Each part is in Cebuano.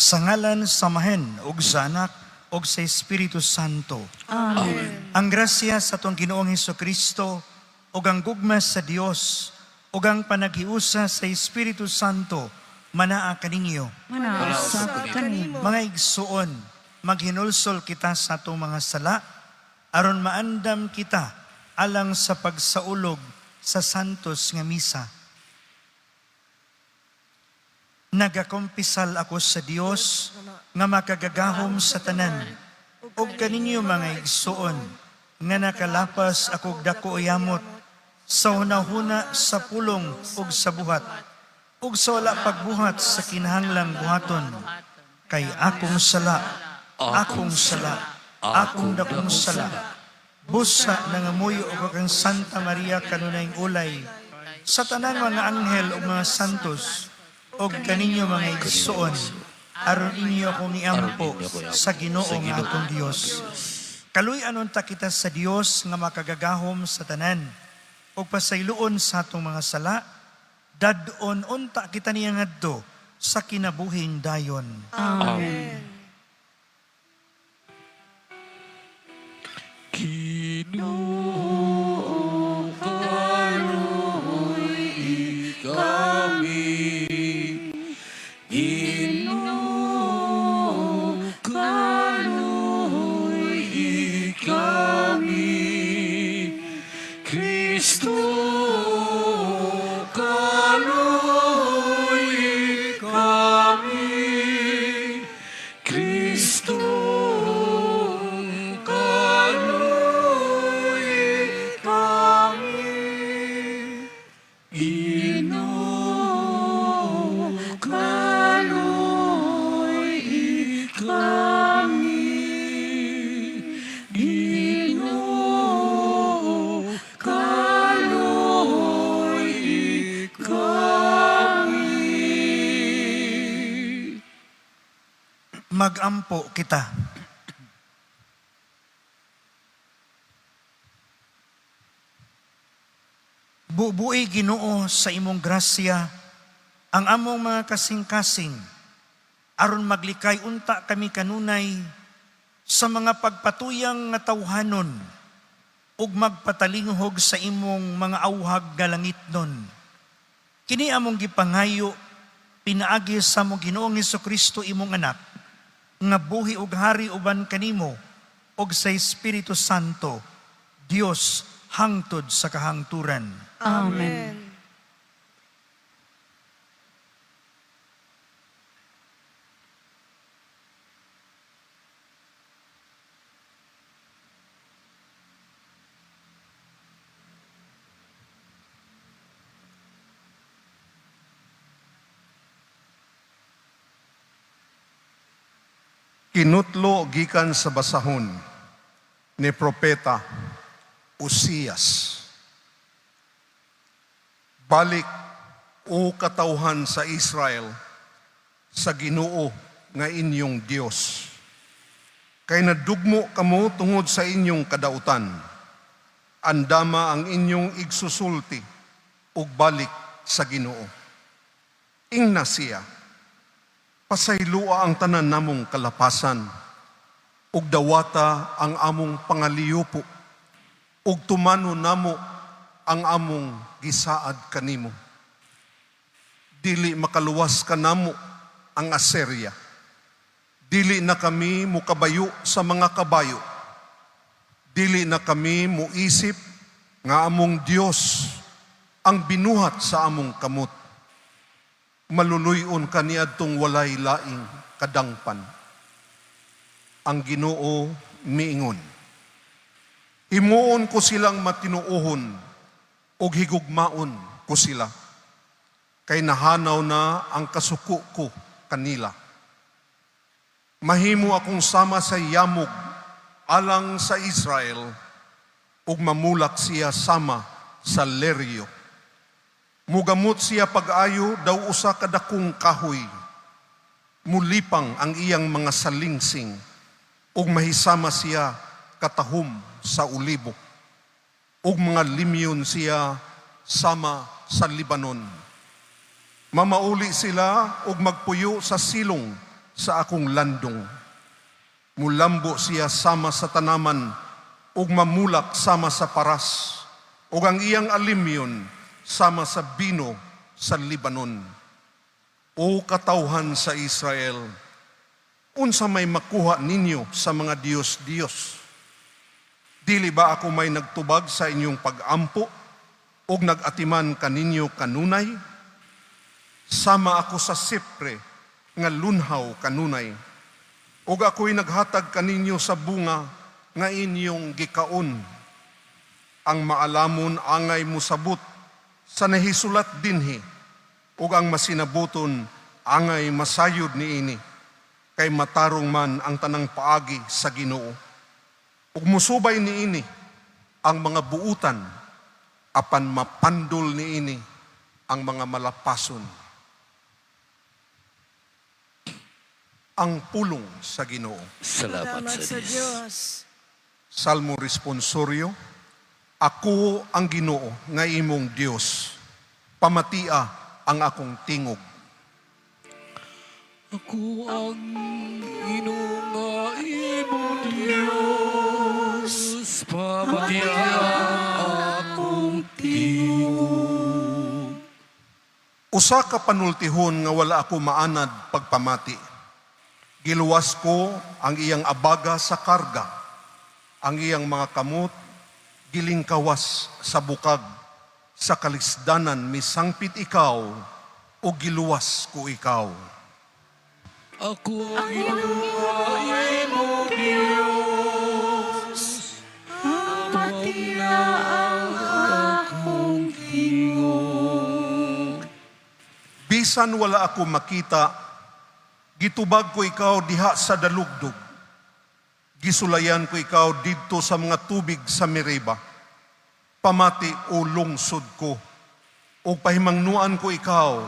Sa ngalan sa Amahan ug sa Anak ug sa Espiritu Santo. Amen. Ang grasya sa atong Ginoong Kristo ug ang gugma sa Dios ug ang panaghiusa sa Espiritu Santo manaa kaninyo. Manaa usab kanimo. Mga igsuon, maghinulsol kita sa atong mga sala aron maandam kita alang sa pagsaulog sa santos nga misa. Nagakumpisal ako sa Dios nga makagagahom sa tanan ug kaninyo, mga igsuon, nga nakalapas akog dako yamot sa hunahuna, sa pulong ug sa buhat ug sa wala pagbuhat sa kinahanglang buhaton, kay akong sala, akong sala, akong dakong sala. Busa nangamuyo ako kang Santa Maria, kanunayng ulay, sa tanang mga anghel ug mga santos, ug kaninyo, mga igsuon, aron inyo akong iampo sa Ginoo nga atong Dios. Kaluy-an unta kita sa Dios nga makagagahom sa tanan ug pasayloon sa atong mga sala. Dad-on unta kita niya ngadto sa kinabuhing dayon. Amen. Ginoo, kaluoyi kami. Ginoo, kaluoyi kami. Kristo, kaluoyi kami. Kristo, kaluoyi kami. Ginoo, kaluoyi kami. Ginoo, kaluoyi kami. Magampo kita. Buubui, Ginoo, sa imong grasya ang among mga kasing-kasing aron maglikay unta kami kanunay sa mga pagpatuyang nga tawhanon ug magpatalinghog sa imong mga awhag nga langitnon. Kini among gipangayo pinaagi sa among Ginoong Kristo, imong anak, nga buhi ug hari uban kanimo ug sa Espiritu Santo, Dios hangtod sa kahangturan. Amen. Kinutlo gikan sa basahon ni Propeta Usías. Balik, o katawhan sa Israel, sa Ginoo nga inyong Dios. Kay nadugmo kamo tungod sa inyong kadautan. Andama ang inyong igsusulti ug balik sa Ginoo. Ingna siya, "Pasaylua ang tanan namong kalapasan, ug dawata ang among pangaliyupo, ug tumano namo ang among gisaad kanimo. Dili makaluwas kanamo ang Assyria. Dili na kami mukabayo sa mga kabayo. Dili na kami muisip nga among Dios ang binuhat sa among kamot. Maluluy-on kaniadtong walay laing kadangpan." Ang Ginoo miingon, "Himuon ko silang matinuohon ug higugmaon ko sila. Kay nahanaw na ang kasuko ko kanila. Mahimo akong sama sa yamog alang sa Israel ug mamulak siya sama sa leryo. Mugamot siya pag-ayo daw usa ka dakong kahoy. Mulipang ang iyang mga salingsing ug mahisama siya katahom sa olibo. Ug mga limyon siya sama sa Libanon. Mamauli sila ug magpuyo sa silong sa sa akong landong. Mulambo siya sama sa tanaman ug mamulak sama sa paras ug ang iyang alimyon sama sa bino sa Libanon. O katawhan sa Israel, unsa may makuha ninyo sa mga diyos-diyos? Dili ba ako may nagtubag sa inyong pag-ampo ug nag-atiman kaninyo kanunay? Sama ako sa sipre nga lunhaw kanunay. Ug ako'y naghatag kaninyo sa bunga nga inyong gikaon. Ang maalamon angay musabot sa nahisulat dinhi ug ang masinabuton angay masayod niini kay matarong man ang tanang paagi sa Ginoo. Ug musubay niini ang mga buutan apan mapandol niini ang mga malapason. Ang pulong sa Ginoo. Salamat sa Diyos. Diyos. Salmo responsorio, "Ako ang Ginoo nga imong Dios. Pamatia ang akong tingog." Ako ang Ginoo nga imong Diyos. Pamatia ang akong tingog. Usa ka panultihon nga wala ako maanad pagpamati. Giluwas ko ang iyang abaga sa karga, ang iyang mga kamot gilingkawas sa bukag. Sa kalisdanan misangpit ikaw o giluwas ko ikaw. Ako ang Ginoo nga imong Diyos. Pamatia ang akong tingog. Bisan wala ako makita, gitubag ko ikaw diha sa dalugdog. Gisulayan ko ikaw didto sa mga tubig sa Meriba. Pamati o lungsod ko, o pahimangnuan ko ikaw,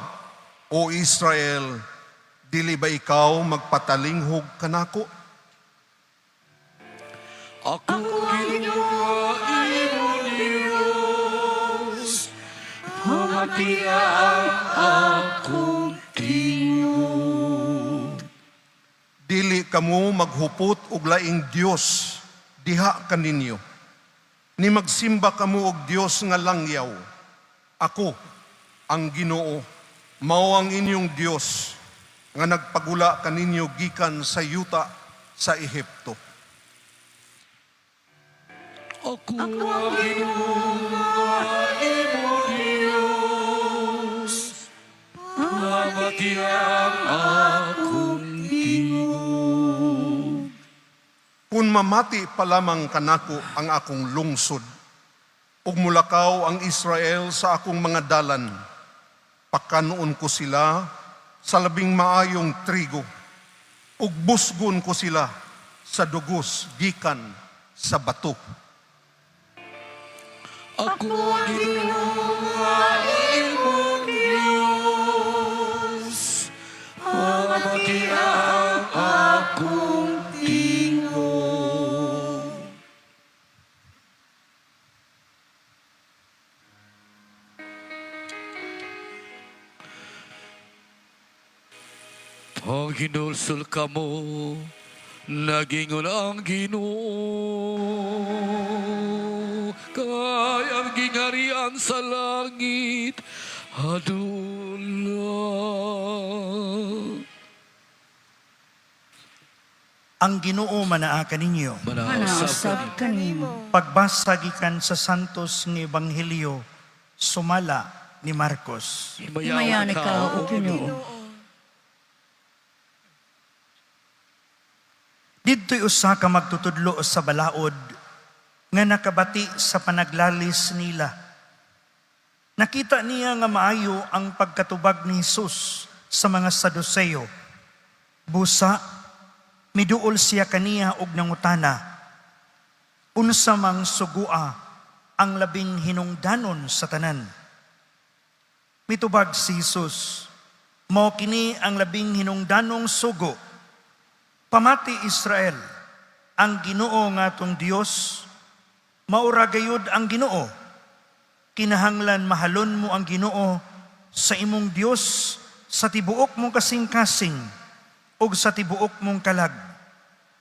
o Israel, dili ba ikaw magpatalinghog kanako? Ako ang Ginoo nga imong Diyos. Pamatia ang akong tingog. Dili kamo maghupot og laing Dios diha kaninyo. Ni magsimba kamo og Dios nga langyaw. Ako ang Ginoo, mao ang inyong Dios nga nagpagula kaninyo gikan sa yuta sa Ehipto. Ako ang Ginoo nga imong Diyos. Pamatia ang akong tingog. Kung mamati pa lamang kanako ang akong lungsod, ug mulakaw ang Israel sa akong mga dalan, pakanon ko sila sa labing maayong trigo, ug busgon ko sila sa dugos gikan sa bato. Ako ang Ginoo nga imong Diyos. Pamatia ang akong tingog. Paghinulsol kamo, nagingon ang Ginoo. Kay ang gingarian sa langit, aduna. Ang Ginoo manaa kaninyo. Manausab kanimo. Pagbasa gikan sa Santos nga Ebanghelyo sumala ni Marcos. Himayaon ikaw, O Ginoo. Didto'y usa ka magtutudlo sa balaod nga nakabati sa panaglalis nila. Nakita niya nga maayo ang pagkatubag ni Jesus sa mga Saduceo. Busa, miduol siya kaniya og nangutana, "Unsa mang sugua ang labing hinungdanon sa tanan?" Mitubag si Jesus, "Mao kini ang labing hinungdanong sugo: Pamati, Israel, ang Ginoo nga atong Dios, maura gayud ang Ginoo. Kinahanglan mahalon mo ang Ginoo sa imong Dios sa tibuok mong kasing-kasing. Ug sa tibuok mong kalag,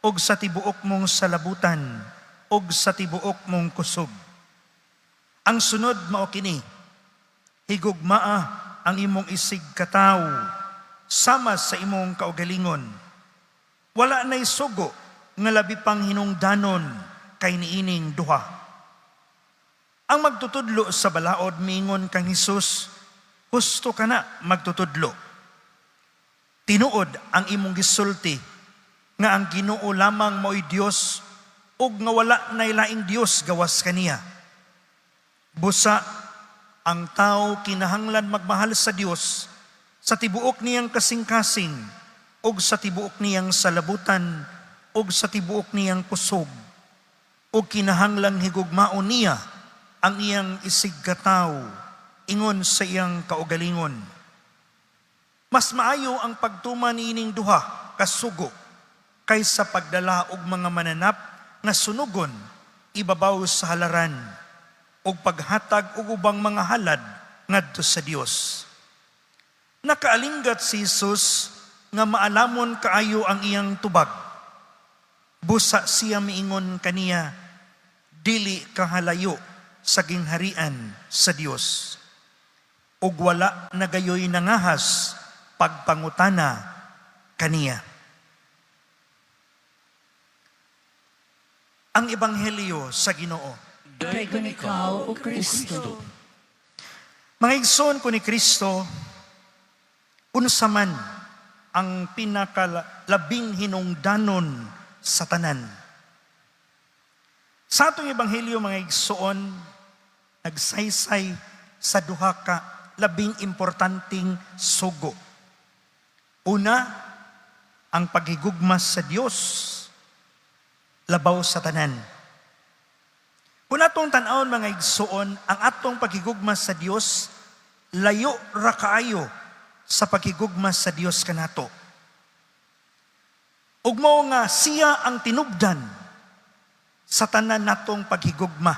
ug sa tibuok mong salabutan, ug sa tibuok mong kusog. Ang sunod mao kini: Higugmaa ang imong isig katawo sama sa imong kaugalingon. Wala nay sugo nga labi pang hinungdanon kay niining duha." Ang magtutudlo sa balaod miingon kang Hesus, "Husto ka na, magtutudlo. Tinuod ang imong gisulti nga ang Ginoo lamang mao'y Dios ug nga wala nay laing Dios gawas kaniya. Busa ang tao kinahanglan magmahal sa Dios sa tibuok niyang kasing-kasing ug sa tibuok niyang salabutan ug sa tibuok niyang kusog, ug kinahanglang higugmaon niya ang iyang isig katawo ingon sa iyang kaugalingon. Mas maayo ang pagtuman niining duha ka sugo kaysa pagdala og mga mananap nga sunugon ibabaw sa halaran ug paghatag og ubang mga halad ngadto sa Dios." Nakaalinggat si Jesus nga maalamon kaayo ang iyang tubag. Busa siya miingon kaniya, "Dili ka halayo sa gingharian sa Dios." Ug wala na gayoy nangahas pagpangutana kaniya. Ang Ebanghelyo sa Ginoo. Daghang ikaw, O Kristo. Mga igsoon ko ni Kristo, unsa man ang pinakalabing hinungdanon sa tanan? Sa atong ebanghelyo, mga igsoon, nagsaysay sa duha ka labing importanteng sugo. Una, ang paghigugma sa Dios labaw sa tanan. Kung atong tan-awon, mga igsoon, ang atong paghigugma sa Dios layo ra kaayo sa paghigugma sa Dios kanato. Ug mao nga siya ang tinubdan sa tanan natong paghigugma.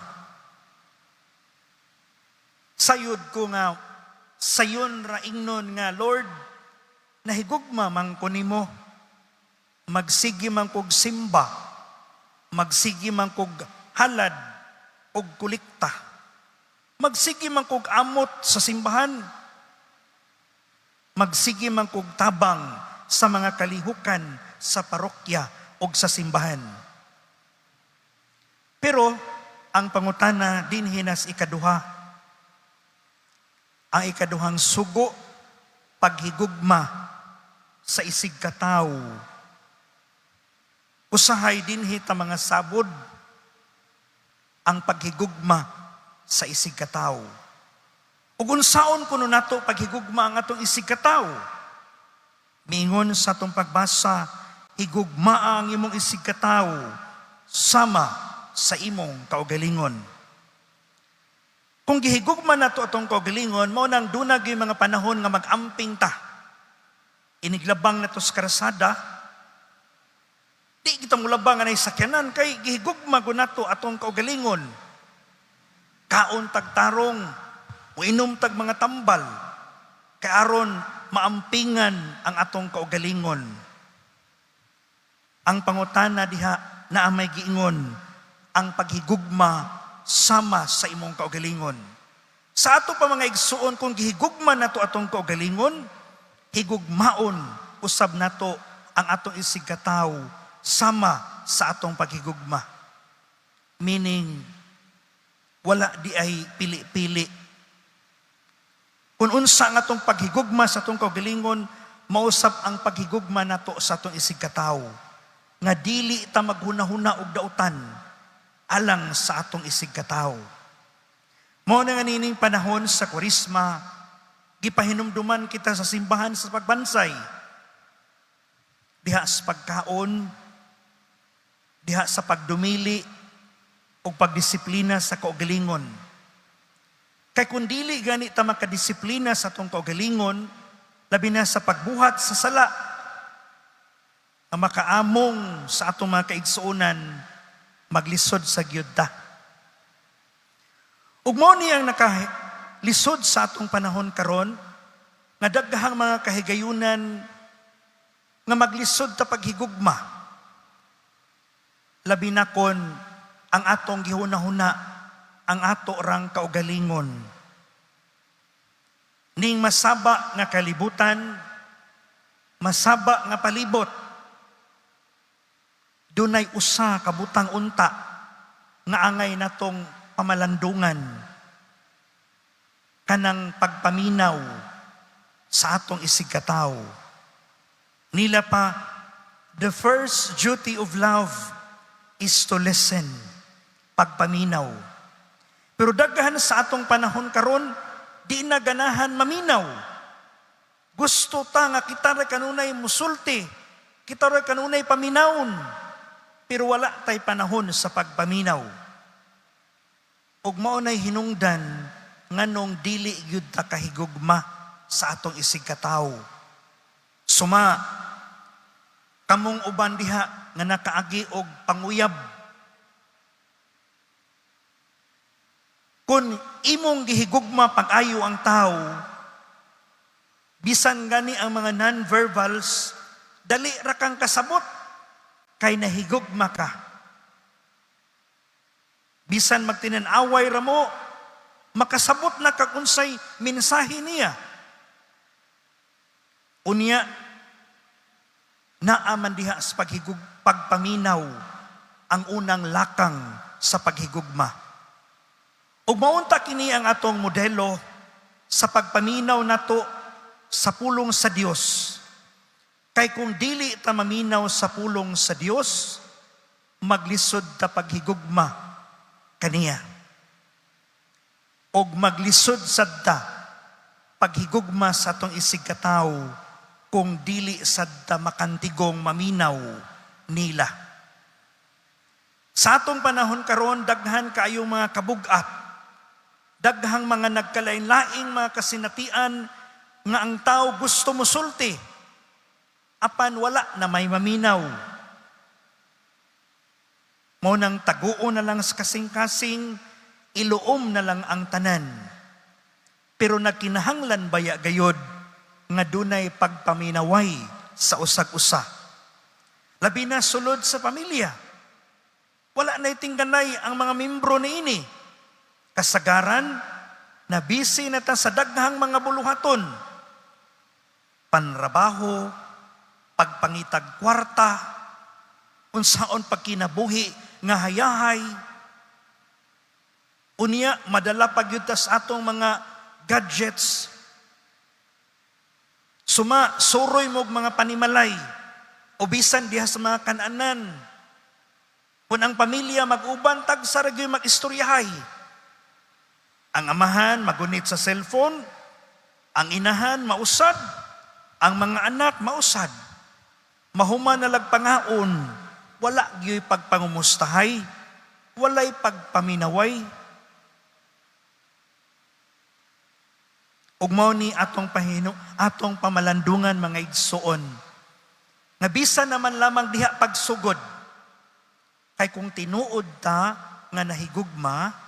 Sayod ko nga sayon ra ingnon nga, "Lord, nahigugma man ko nimo. Magsige man kog simba, magsige man kog halad og kolekta. Magsige man kog amot sa simbahan. Magsige man kog tabang sa mga kalihukan sa parokya o sa simbahan." Pero ang pangutana dinhi nas ikaduha, ang ikaduhang sugo, paghigugma sa isig katawo. Usahay dinhi ta mga sabod ang paghigugma sa isig katawo. Ug unsaon kuno nato paghigugma ang atong isig katawo? Miingon sa atong pagbasa, "Higugmaa ang imong isig katawo sama sa imong kaugalingon." Kung gihigugma nato atong kaugalingon, mao nang duna gyud mga panahon nga mag-amping ta. Iniglabang nato sa karasada, di kita mulabang nga sakyanan kay gihigugma gud nato atong kaugalingon. Kaon tag tarong, uinom tag mga tambal, kay aron maampingan ang atong kaugalingon. Ang pangutana diha na may giingon, ang paghigugma sama sa imong kaugalingon. Sa ato pa, mga igsuon, kung gihigugma nato atong kaugalingon, higugmaon usab nato ang atong isig katawo sama sa atong paghigugma. Meaning, wala diay pili-pili. Kung unsa ang atong paghigugma sa atong kaugalingon, mausab ang paghigugma nato sa atong isig katawo. Nga dili ta maghunahuna og dautan alang sa atong isig katawo. Mao na nga nining panahon sa Kwaresma, gipahinumduman kita sa simbahan sa pagbansay. Diha sa pagkaon, diha sa pagdumili, o pagdisiplina sa kaugalingon. Kay kung dili gani ta makadisiplina sa atong kaugalingon, labi na sa pagbuhat sa sala, nga makaamong sa atong mga kaigsuonan, maglisod sa gyud ta. Ug mao ni ang nakalisod sa atong panahon karon nga daghang mga kahigayunan. Nga maglisod ta paghigugma. Labi na kon ang atong gihuna-huna, ang ato rang kaugalingon. Ning masaba nga kalibutan, masaba nga palibot, dunay usa ka butang unta nga angay natong pamalandungan, kanang pagpaminaw sa atong isigkatawo. Nila pa, the first duty of love is to listen, pagpaminaw. Pero daghan sa atong panahon karon, di na ganahan maminaw. Gusto ta nga kita ra kanunay musulti, kita ra kanunay paminawon, pero wala tay panahon sa pagpaminaw. Ug mao nay hinungdan nganong dili gyud ta kahigugma sa atong isigkatawo. Suma kamong uban diha nga nakaagi og panguyab. Kung imong gihigugma pag-ayo ang tao, bisan gani ang mga non-verbals, dali ra kang kasabot kay nahigugma ka. Bisan magtinan-away ra mo, makasabot na kag unsay mensahe niya. Unya, naa man diha sa pagpaminaw ang unang lakang sa paghigugma. Ug maunta kini ang atong modelo sa pagpaminaw nato sa pulong sa Dios. Kay kung dili ta maminaw sa pulong sa Dios, maglisod ta paghigugma kaniya. Og maglisod sad ta paghigugma sa atong isigkatawo kung dili sad ta makantigong maminaw nila. Sa atong panahon karon, daghan kaayong mga kabugat, daghang mga nagkalain-laing mga kasinatian nga ang tao gusto musulti, apan wala na may maminaw. Mao nang taguo na lang sa kasing-kasing, iluom na lang ang tanan. Pero nagkinahanglan baya gayod nga dunay pagpaminaway sa usag-usa. Labi na sulod sa pamilya. Wala na itingganay ang mga membro niini. Kasagaran, na busy na ta sa daghang mga buluhaton. Panrabaho, pagpangitag kwarta, unsaon pagkinabuhi nga hayahay. Unya, madala pa gyud ta sa atong mga gadgets. Suma, suroy mo og mga panimalay, o bisan diha sa mga kananan. Kung ang pamilya mag-uban, tagsa ra gyud mag-istoryahay. Ang amahan magunit sa cellphone, ang inahan mausad, ang mga anak mausad. Mahuman na lagpangaon, wala gyuy pagpangumustahay, walay pagpaminaway. Ug mao ni atong pahino, atong pamalandungan, mga igsuon. Nga bisan naman lamang diha pagsugod, kay kung tinuod ta nga nahigugma,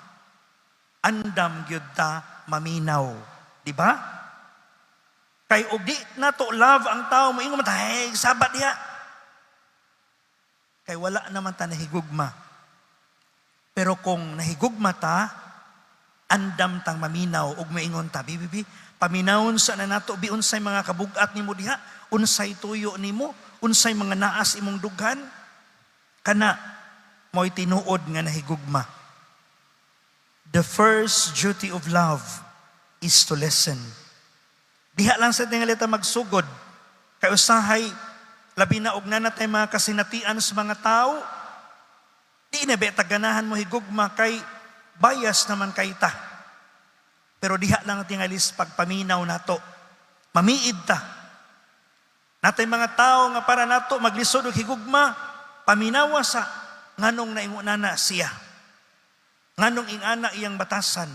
andam gyud ta maminaw, di ba? Kay og di nato love ang tao, moingon man ta, "Hey, sabat diha." Kay wala naman ta nahigugma. Pero kung nahigugma ta, andam tang maminaw ug moingon ta, "Bi, bi, bi, paminawon sa na nato, bi, unsay mga kabugat nimo diha, unsay tuyo nimo, unsay mga naas imong dughan." Kana mo'y tinuod nga nahigugma. The first duty of love is to listen. Diha lang sa tingali ta magsugod. Kay usahay, labi na og naa natay mga kasinatian sa mga tao, di na ba ganahan mo higugma kay bias naman kay ta. Pero diha lang tingalis pagpaminaw nato. Mamiid ta. Natay mga tao nga para nato maglisod og higugma, paminawa sa nganong naingunana siya. Nganong ingana iyang batasan.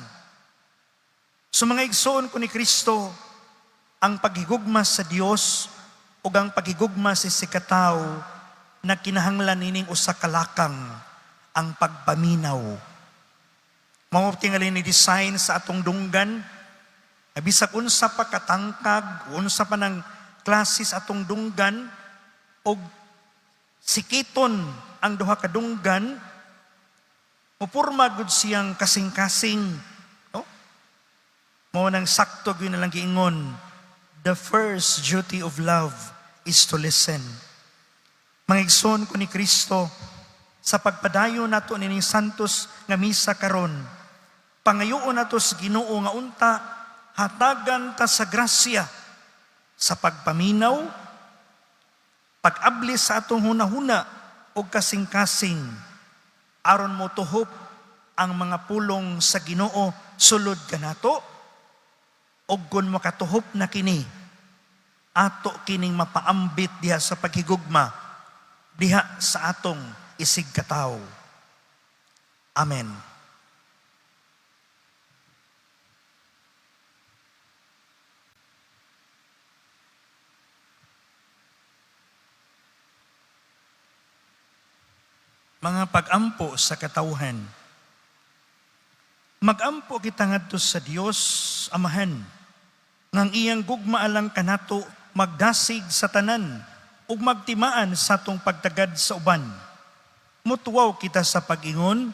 So mga igsoon ko ni Kristo, ang paghigugma sa Dios ug ang paghigugma sa isigkatawo na kinahanglan nining usa ka lakang, ang pagpaminaw. Mao tingali ni design sa atong dunggan, bisag unsa pa katangkag, unsa pa ng klase sa atong dunggan, Og sikiton ang duha ka dunggan, mupurma gud siyang kasing-kasing, no? Mao nang sakto gyud na lang giingon, the first duty of love is to listen. Mga igsoon ko ni Kristo, sa pagpadayon nato nining Santos nga misa karon, pangayoon nato sa Ginoo nga unta hatagan ta sa grasya sa pagpaminaw, pag-abli sa atong hunahuna o kasing-kasing aron mo tuhop ang mga pulong sa Ginoo sulod kanato, ug kun makatuhop na kini, ato kining mapaambit diha sa paghigugma diha sa atong isigkatawo. Amen. Mga pagampo sa katawhan. Magampo kita ngadto sa Dios Amahan, ngang iyang gugma alang kanato magdasig sa tanan ug magtimaan sa atong pagtagad sa uban. Mutuwaw kita sa pag-ingon,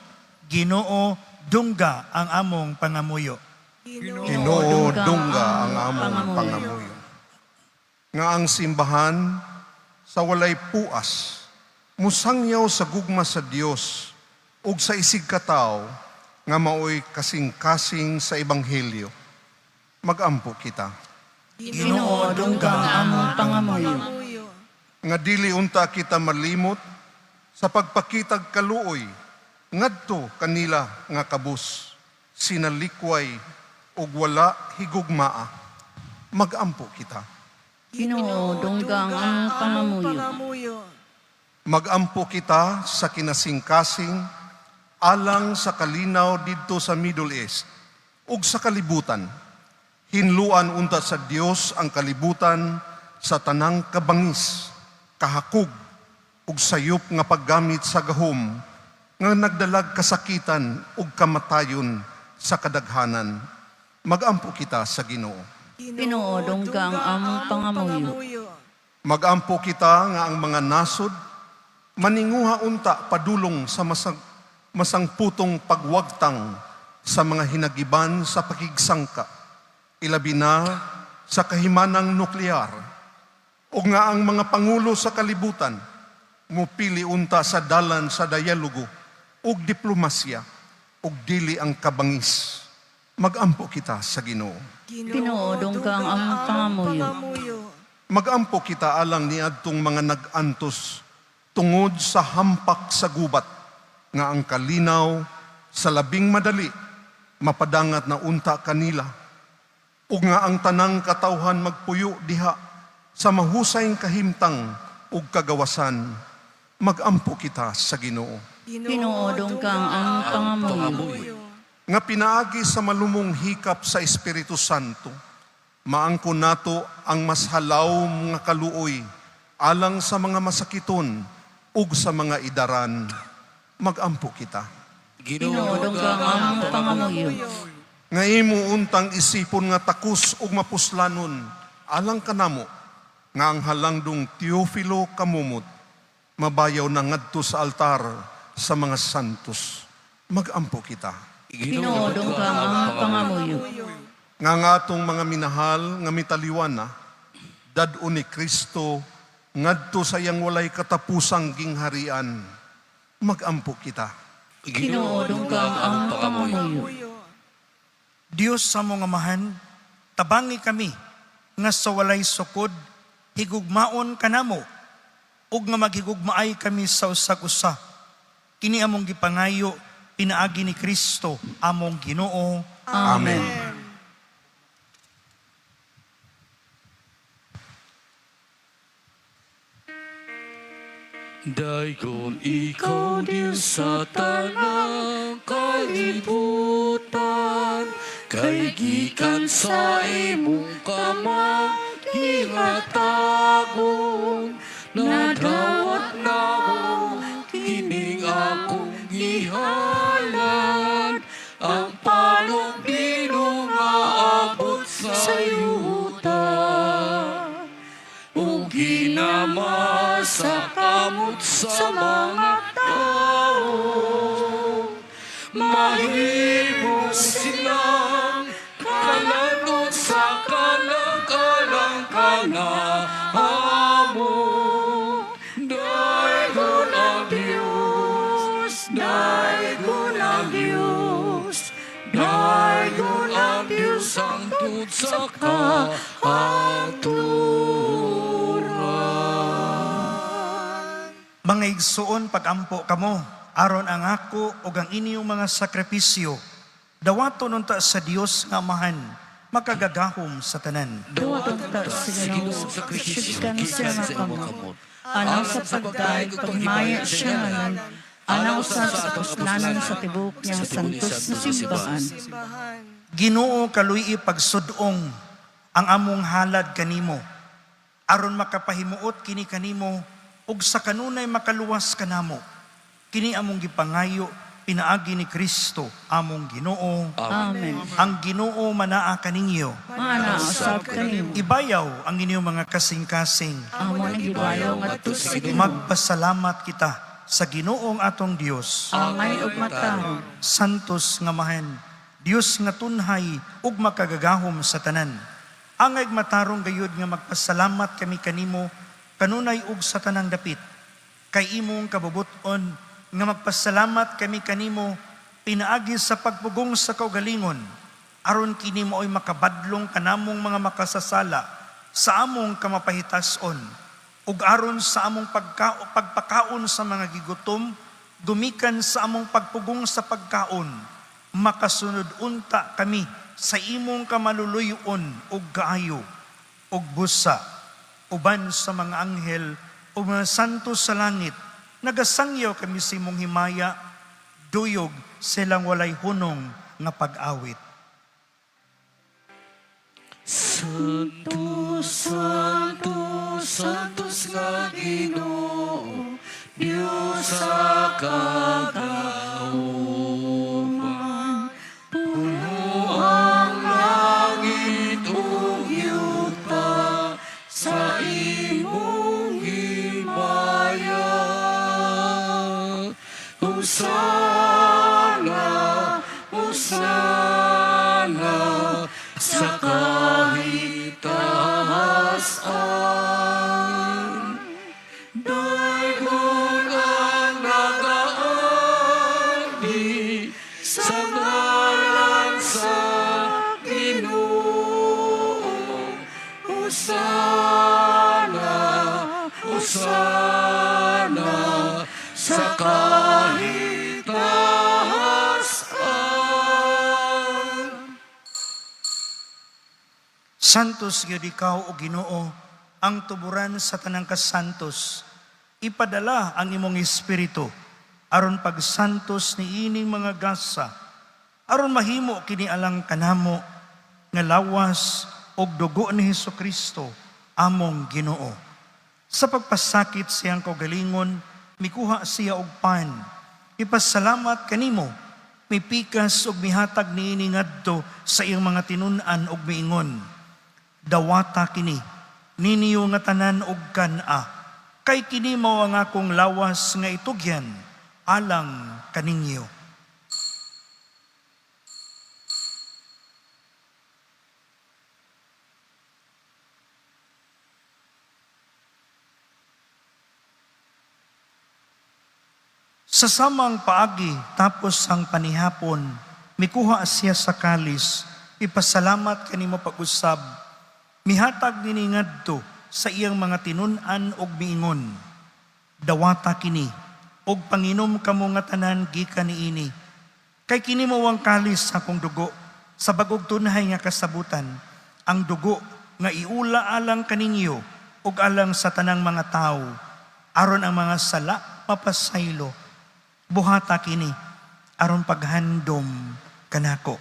Ginoo, dungga ang among pangamuyo. Ginoo, dungga ang among pangamuyo. Nga ang simbahan sa walay puas, musangyaw sa gugma sa Dios ug sa isig katawo nga maoy kasing-kasing sa ebanghelyo. Magampo kita. Ginoo, dungga ang among pangamuyo. Nga dili unta kita malimot sa pagpakitag kaluoy ngadto kanila nga kabus, sinalikway ug wala higugmaa. Magampo kita. Ginoo, dungga ang among pangamuyo. Magampo kita sa kinasingkasing alang sa kalinaw didto sa Middle East ug sa kalibutan. Hinluan unta sa Dios ang kalibutan sa tanang kabangis, kahakog ug sayop nga paggamit sa gahom nga nagdalag kasakitan ug kamatayon sa kadaghanan. Magampo kita sa Ginoo. Ginoo, dungga ang among pangamuyo. Magampo kita nga ang mga nasod maninguha unta padulong sa masangputong pagwagtang sa mga hinagiban sa pakigsangka, ilabi na sa kahimanang nuklear, o nga ang mga pangulo sa kalibutan mupili unta sa dalan sa dialogo ug diplomasya ug dili ang kabangis. Magampo kita sa Ginoo. Ginoo, dungga ang among pangamuyo. Magampo kita alang niadtong mga nag-antos tungod sa hampak sa gubat nga ang kalinaw sa labing madali mapadangat na unta kanila, ug nga ang tanang katawhan magpuyo diha sa mahusay kahimtang ug kagawasan. Magampo kita sa Ginoo. Ginoo, dungga ang among pangamuyo. Nga pinaagi sa malumong hikap sa Espiritu Santo, maangkon nato ang mas halaw nga kaluoy alang sa mga masakiton ug sa mga idaran. Magampo kita. Ginoo, dungga ang among pangamuyo. Nga imo untang isipon nga takos ug mapuslanon alang kanamo nga ang halangdong Teofilo Camomot mabayaw na ngadto sa altar sa mga santos. Magampo kita. Ginoo, dungga ang among pangamuyo. Nga ang atong mga minahal nga mitaliwan na dad-on ni Kristo ngadto sa iyang walay katapusang gingharian. Magampo kita. Ginoo, dungga ang among pangamuyo. Dios sa among Amahan, tabangi kami nga sa walay sukod higugmaon kanamo ug nga maghigugmaay kami sa usag usa. Kini among gipangayo pinaagi ni Kristo among Ginoo. Amen. Daygon ikaw, Diyos, sa tanang kalibutan, kay gikan sa imong kamang gihatagon, nadawat namo kining akong gihalad, ang palong bino nga abot sa yuta. Ug ginamasakan Sa kamot sa mga tao, mahimo silang kalanot sa kalangkalang kanamo. Daygon ang Diyos, daygon ang Diyos, daygon ang Diyos hangtod sa kahangturan. Mga igsuon, pagampo kamo, aron ang ako ug ang inyong mga sakripisyo, dawaton unta sa Dios nga Amahan, makagagahom sa tanan. Dawaton ta sa Ginoo Sa sakripisyo, gikan sa gikan sa imong imong kamot. kamot. Alang sa pagdayeg ug paghimaya sa iyang ngalan, alang usab sa apostolan sa tibuok niyang santos na simbahan. Simbahan. Ginoo, kaluy-i pagsud-ong ang among halad kanimo, aron makapahimuot kini kanimo ug sa kanunay makaluwas kanamo. Kini among gipangayo pinaagi ni Kristo among Ginoo. Amen. Ang Ginoo manaa kaninyo. Maana usab kanimo. Ibayaw ang inyong mga kasing-kasing. Amo nang gibayaw ngadto sa Ginoo. Magpasalamat kita sa Ginoong atong Dios. Angay ug matarong. Santos nga Amahan, Dios nga tunhay ug makagagahom sa tanan. Angay matarong gayud nga magpasalamat kami kanimo kanunay ug sa tanang dapit. Kay imong kabubut-on nga magpasalamat kami kanimo pinaagi sa pagpugong sa kaugalingon, aron kini maoy makabadlong kanamong mga makasasala sa among kamapahitas-on, ug aron sa among pagpakaon sa mga gigutom, gumikan sa among pagpugong sa pagkaon, makasunod unta kami sa imong kamaluluyon ug kaayo ug busa uban sa mga anghel ug mga santo sa langit, nagasangyaw kami sa imong himaya, duyog silang walay hunong nga pag-awit. Santo, Santo, Santos nga Ginoo, Diyos sa kagahuman. Puno ang langit ug yuta sa imong himaya. Hosana, Hosana, sa kahitaas-an. Daygon ang nagaagi sa ngalan sa Ginoo. Hosana, Hosana, sa kahitaas-an. Santos gyud ikaw, o Ginoo, ang tuburan sa tanang kasantos. Ipadala ang imong espiritu aron pagsantos niining mga gasa, aron mahimo kini alang kanamo nga lawas og dugo ni Hesukristo among Ginoo. Sa pagpasakit siyang kaugalingon, mikuha siya og pan. Ipasalamat kanimo, mipikas og mihatag niini ngadto sa iyang mga tinun-an og miingon: "Dawata kini ninyo nga tanan og kan-a, kay kini mao ang akong lawas nga itugyan alang kaninyo." Sa samang paagi, tapos ang panihapon, mikuha siya sa kalis, ipasalamat kanimo pag-usab, mihatag nini ngadto sa iyang mga tinun-an og miingon: "Dawata kini og panginom kamo nga tanan gikan niini, kay kini mao ang kalis sa akong dugo sa bag-ong tunhay nga kasabutan, ang dugo nga iula alang kaninyo ug alang sa tanang mga tawo, aron ang mga sala mapasaylo. Buhata kini aron paghandom kanako."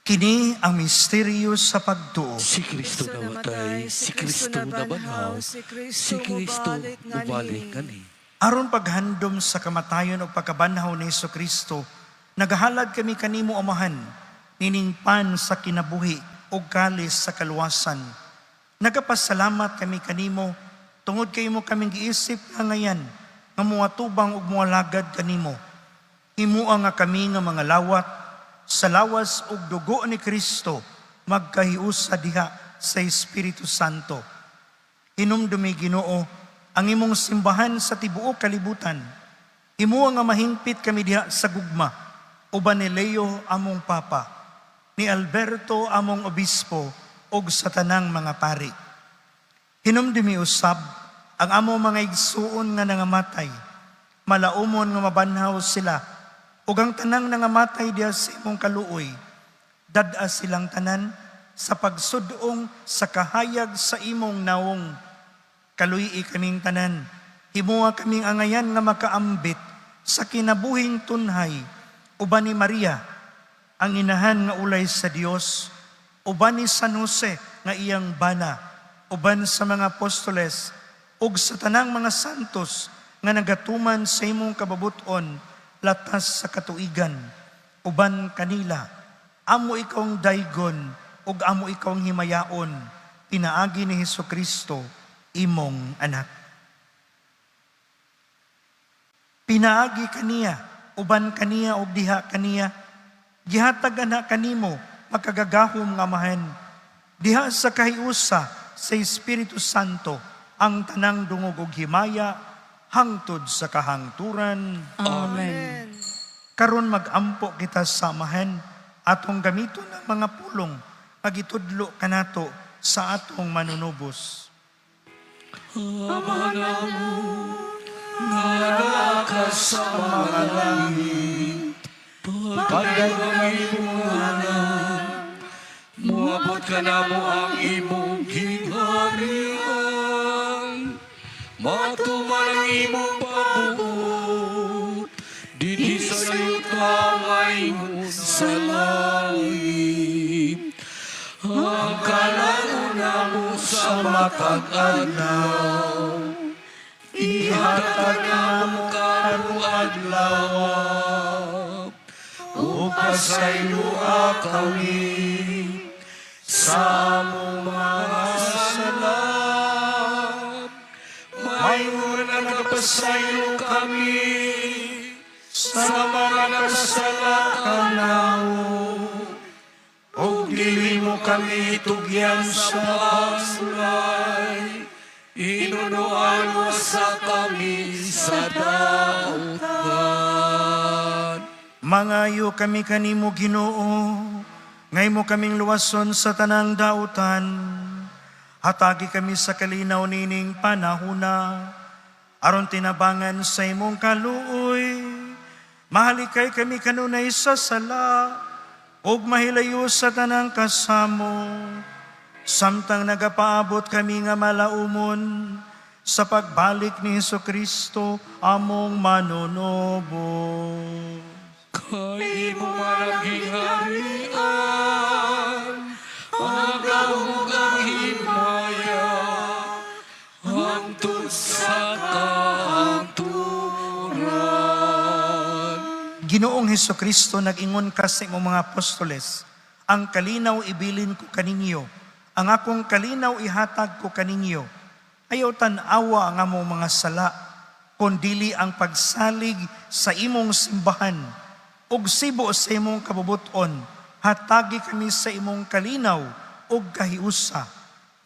Kini ang misteryo sa pagtuo. Si Kristo namatay, si Kristo nabanhaw, si Kristo si Kristo mobalik mubalik nganhi. nganhi. Aron paghandom sa kamatayon o pagkabanhaw ni Kristo, nagahalad kami kanimo, Amahan, nining pan sa kinabuhi o kalis sa kaluwasan. Nagapasalamat kami kanimo tungod kay imo kaming giisip nga angayan nga muatubang ug mualagad kanimo. Himua nga kami nga mga lawat sa lawas ug dugo ni Kristo magkahiusa diha sa Espiritu Santo. Hinumdumi, Ginoo, ang imong simbahan sa tibuok kalibutan. Himua nga mahingpit kami diha sa gugma uban ni Leo among Papa, ni Alberto among Obispo ug sa tanang mga pari. Hinumdumi usab ang among mga igsuon nga nangamatay. Malaumon nga mabanhaw sila ug ang tanang nangamatay diha sa imong kaluoy. Dad-a silang tanan sa pagsudong sa kahayag sa imong nawong. Kaluy-i kaming tanan. Himua kaming angayan nga makaambit sa kinabuhing tunhay uban ni Maria, ang inahan nga ulay sa Dios, uban ni San Jose nga iyang bana, uban sa mga apostoles, ug sa tanang mga santos nga nagatuman sa imong kabubut-on latas sa katuigan. Uban kanila, amo ikawng daygon ug amo ikawng himayaon, pinaagi ni Hesus Kristo, imong anak. Pinaagi kaniya, uban kaniya ug diha kaniya, gihatag ana kanimo, makagagahom nga Amahan, diha sa kahiusa sa Espiritu Santo, ang tanang dungog ug himaya hangtod sa kahangturan. Amen. Karon magampo kita sa Amahan, atong gamiton ang mga pulong nga gitudlo kanato sa atong Manunubos. Ama namo, nga naa ka sa mga langit, pagdayon ang imong ngalan, muabot kanamo ang imong gingharian, matuman ang imong pagbuot, dinhi sa yuta ingon sa langit. Ang kalan-on namo sa matag adlaw, ihatag namo karong adlaw, ug pasayloa kami sa among mga sala, maingon nga nagapasaylo kami sa mga nakasala kanamo. Ug dili mo kami tugyan sa pagsulay, hinunoan mo sa kami sa dautan. Mangayo kami kanimo, Ginoo, nga imo kaming luwason sa tanang dautan. Hatagi kami sa kalinaw nining panahuna, aron tinabangan sa imong kaluoy. Mahalikay kami kanunay sa sala, ug mahilayo sa tanang kasamo. Samtang nagapaabot kami nga malaumon sa pagbalik ni Hesus Kristo among Manunubos. Kay imo man ang gingharian, ang gahom ug ang himaya, hangtod sa kahangturan. Ginoong Hesus Kristo, nag-ingon ka sa imong mga apostoles, "Ang kalinaw ibilin ko kaninyo, ang akong kalinaw ihatag ko kaninyo. Ayaw tan-awa ang among mga sala, kundili ang pagsalig sa imong simbahan. Ug sibo sa imong kabubuton, hatagi kami sa imong kalinaw ug kahiusa.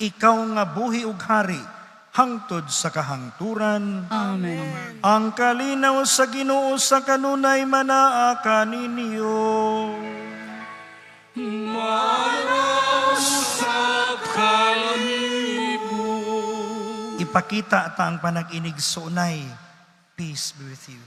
Ikaw nga buhi ug hari, hangtod sa kahangturan." Amen. Ang kalinaw sa Ginoo sa kanunay manaa kaninyo. Usab kanimo. Ipakita ta ang panag-inig suunay. Peace be with you.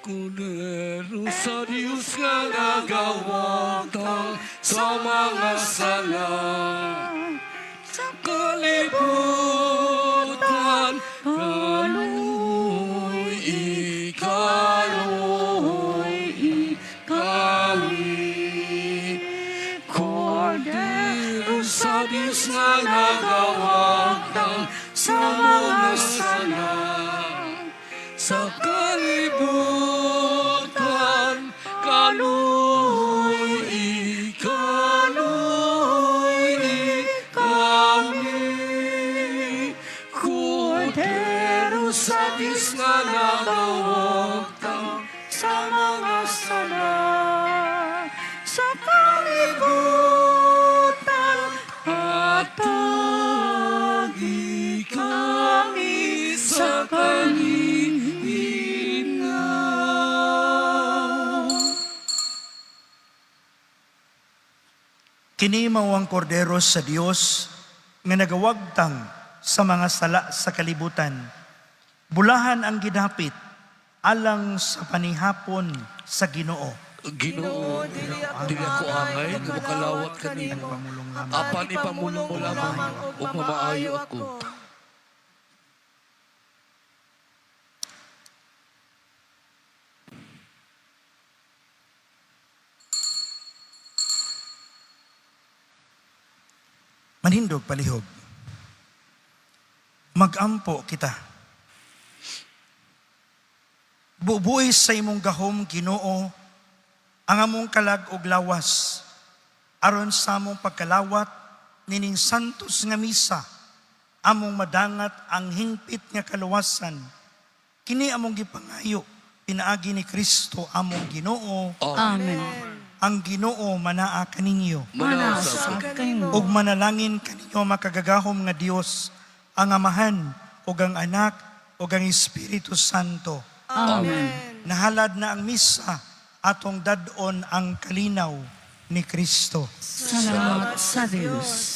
Kordero sa Diyos nga nagawagtang sa mga sala sa kalibutan. Kaluoy. Sa Diyos nga nagawagtang sa mga sala sa kalibutan, kaluoy kaluoy kami. Kordero sa Diyos nga nagawagtang sa mga sala sa kalibutan, hatagi kami sa kalinaw. Kini mao ang kordero sa Dios nga nagawagtang sa mga sala sa kalibutan. Bulahan ang gidapit alang sa panihapon sa Ginoo. Ginoo, dili ako angay nga makalawat kanimo. Apan ipamulong mo lamang ug mamaayo ako. Manhindog palihog. Magampo kita. Bubuhi sa imong gahom, Ginoo, ang among kalag og lawas, aron sa among pagkalawat nining santos nga misa, among madangat ang hingpit nga kaluwasan. Kini among gipangayo, pinaagi ni Kristo among Ginoo. Amen. Ang Ginoo manaa kaninyo Mana Manausap sa kanimo. ug manalangin kaninyo makagagahom nga Dios, ang Amahan ug ang Anak ug ang Espiritu Santo. Amen. Nahalad na ang misa, atong dad-on ang kalinaw ni Kristo. Salamat sa Dios.